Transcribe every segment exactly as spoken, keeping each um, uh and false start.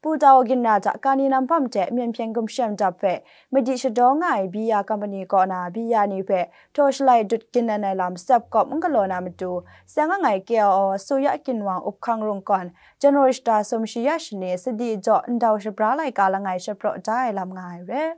Putao ginra hta Kani Nampam hte Myen Hpyen Gumshem Dap hpe madi shadaw nga ai biya company kaw na biya ni hpe htaw shalai dut ginlan ai lam tsep kawp n galaw na matu, seng ang ai K L O Suya Ginwang Up Hkang Rungkawn, January shata sum shi ya shani sadi jaw ndau shabra laika langai shapraw da ai lam nga ai re.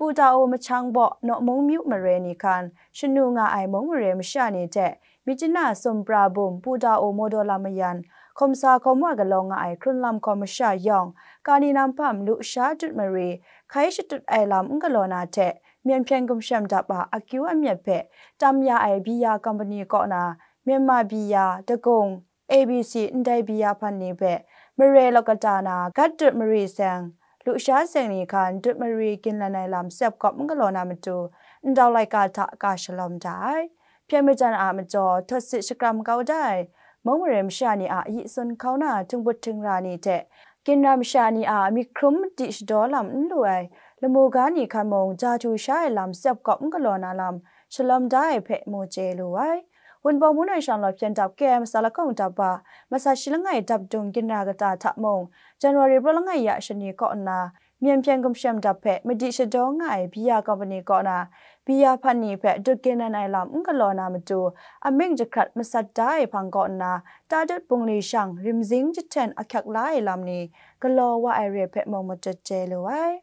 Putao Machang Baw, Naw Mung Myu mare ni hkan shanu nga ai mung mare masha ni hte Myitkyina Sumpra Bum, Putao Mawdaw Lam Mayan, Hkawmsa Hkawmwa galaw nga ai hkrun lam hkawm masha yawng, Kani Nampam lusha dut mari hkai shatut ai lam n galaw na hte, Myen Hpyen Gumshem Dap a akyu amyat hpe tam ya ai biya company kaw na, Myanmar biya, Dagung, A B C ndai biya hpan ni hpe mare lawkata na gat dut mari seng, lusha seng ni hkan dut mari ginlan ai lam tsep kawp n galaw na matu, ndau laika hta ka shalawm da ai. Hpyen majan a majaw, htawt sit shakram kau da ai mung mare masha ni a yi sun hkau na htingput htingra ni hte, ginra masha ni a myit hkrum madi shadaw lam n lu ai lamu ga ni hkan mung, ja htu sha ai lam tsep kawp n galaw na lam shalawm da ai hpe mu chye lu ai. Wunpawng Hpung Nawn Shang Law Hpyen Dap K M Salakawng Dap a, masat shi langai dap dung ginra kata hta mung, January praw langai ya shani kaw nna, Myen Hpyen Gumshem Dap hpe madi shadaw nga ai biya company kaw na, biya hpan ni hpe dut ginlan ai lam n galaw na matu, amying jahkrat masat da ai hpang kaw nna, ta dut bungli shang rimzing jahten ahkyak la ai lam ni galaw wa ai re hpe mung matut chye lu ai.